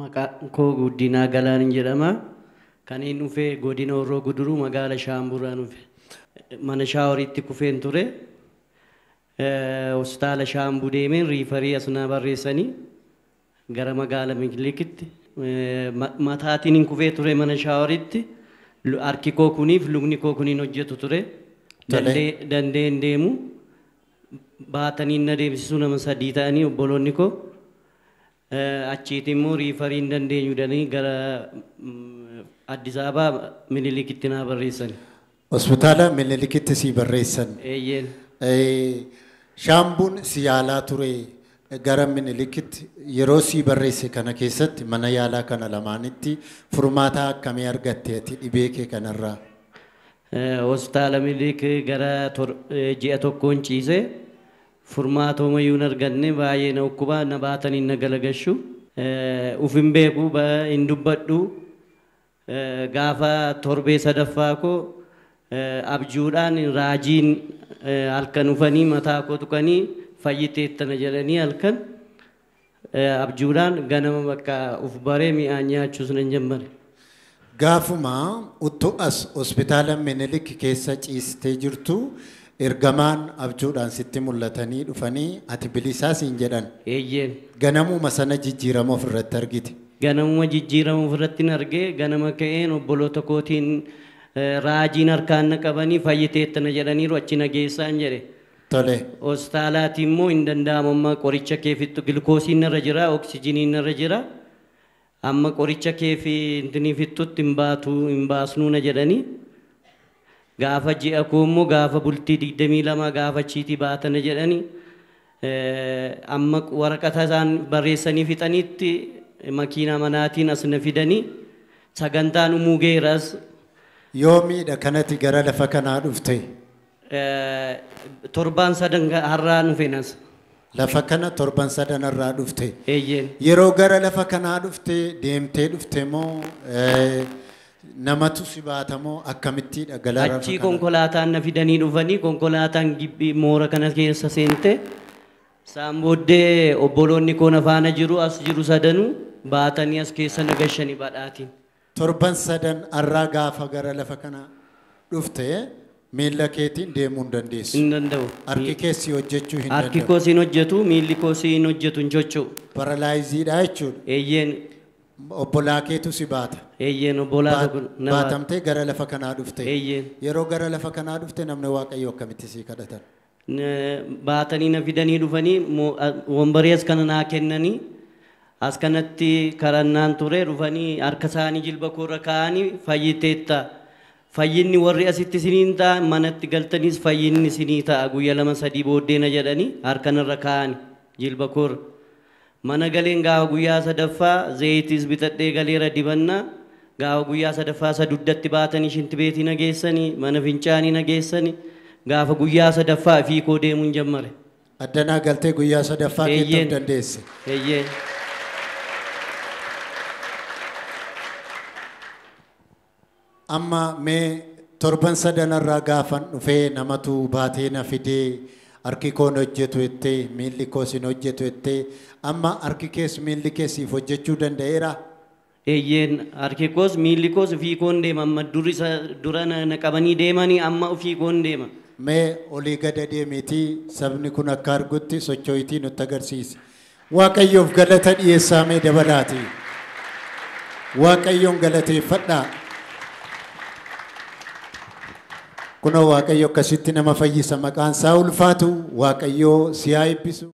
Maqaan koo Guddinaa Galaan jedhama. Kan inni dhufe godina Horroo Guduruu magaalaa Shaamburraa dhufe. Mana shaaworiitti kufeen ture. Hospitaala Shaambuu deemeen riifarii as na barreessanii gara magaala Minilikitti. Mataatiin hin kufee ture mana shaaworiitti. Harki koo kuniif lukni koo kuniin hojjetu ture. Dandee hin deemu. Baatanii na deemsisu nama sadii ta'anii obboloonni koo. Achiiti immoo riifarii hin dandeenyu jedhanii gara Addis Ababaa Minilikitti naa barreessan. Hospitaala Minilikitti si barreessan. Eeyyeen. Shaambuun si yaalaa ture gara Minilikitti yeroo si barreesse kana keessatti mana yaalaa kana lamaanitti furmaata akkamii argatte ati dhibee kee kanarraa? Hospitaala Minilik gara ji'a tokkoon ciise. Furmaata homayyuu hin arganne baay'ee na dhukkubaa na baatanii na galagashu. Uf hin beeku hin dubbadhu. Gaafa torbee sadaffaa koo abjuudhaan raajiin halkan dhufanii mataa koo tuqanii fayyiteettana jedhanii halkan abjuudhaan ganama bakka uf baree mi'aan nyaachuus nan jammare. Gaafuma utuu as hospitaala Minilik keessa ciistee jirtu ergamaan abjuudhaan sitti mul'atanii dhufanii ati bilisaa siin jedhan. Eeyyeen. Ganamuma sana jijjiirama ofirratti argite. Ganamuma jijjiirama ofirratti argee ganama ka'een obboloota kootiin raajiin harkaan na qabanii fayyiteettana jedhaniiru achi na geessaan jedhe. Tole. Hospitaalaati immoo hin danda'amu amma qoricha kee fixxu gilkoosiin narra jira oksijiniin narra jira. Amma qoricha kee fi intinii fixxutti hin baatu hin baasnuu na jedhanii. Gaafa ji'a koo immoo gaafa bultii 22 gaafa achiitii baatana jedhanii amma waraqata isaan barreessanii fixanitti makiinaa manaatiin as na fidanii sagantaan dhumuu geeras. Yoomiidha kanatti gara lafa kanaa dhufte? Torban sadan har'aa dhufenas. Lafa kana torban sadan har'aa dhufte? Eeyyeen. Yeroo gara lafa kanaa dhufte deemtee dhufte moo namatu si baata moo akkamittiidha gara lafa Achii kanaa? Konkolaataan na fidanii dhufanii konkolaataan gibbii moora kana keessa seente. Isaan booddee obboloonni koo na faana jiru as jiru sadanuu baatanii as keessa na gashanii badhaatiin. Torban sadan har'aa gaafa gara lafa kanaa dhufte miilla keetiin deemuu hin dandeessu. Hin danda'u. Harki kee si hojjechuu hin Harki danda'u. koo siin hojjetu miilli koo siin hojjetu hin socho'u. Paralaayiziidha jechuudha. Eeyyeen. Obbolaa keetu si baata. Eeyyeen obbolaa tokko na baata. Baatamtee gara lafa kanaa dhufte. Eeyyeen. Yeroo gara lafa kanaa dhufte namni Waaqayyoo akkamitti si kadhatan? Baatanii na fidanii dhufanii wombarii as kana naa kennanii as kanatti kadhannaan ture dhufanii harka isaanii jilba koorra kaa'anii fayyiteetta. Fayyinni warri asitti isiniin ta'a manatti galtaniis fayyinni isinii ta'a guyya 2-3 booddee na jedhanii harka narra kaa'anii jilba koorra. Mana galeen gaafa guyyaa sadaffaa zayitiis bitadhee galeera dibannaa gaafa guyyaa sadaffaa isa duddatti baatanii shintibeetii na geessanii mana fincaanii na geessanii gaafa guyyaa sadaffaa fi koo deemuun jammare. Addanaa galtee guyyaa sadaffaa keetti Eeyyeen. of dandeesse. Eeyyeen. Amma mee torban sadanarraa gaafan dhufee namatu baatee na fidee harki koo hin hojjetu jettee miilli koos hin hojjetu jettee amma harki kees miilli kees siif hojjechuu danda'eera? Eeyyeen harki koos miilli koos ofii koon deema amma durri isa dura na qabanii deemanii amma ofii koon deema. Mee olii gada deemiitii sabni kun akka argutti socho'iitii nutti agarsiisi. Waaqayyoof galata dhiyeessaa mee dabalaati. Waaqayyoon galateeffadhaa. Kunoo Waaqayyo akkasitti nama fayyisa maqaan isaa ulfaatu Waaqayyoo si haa eebbisu.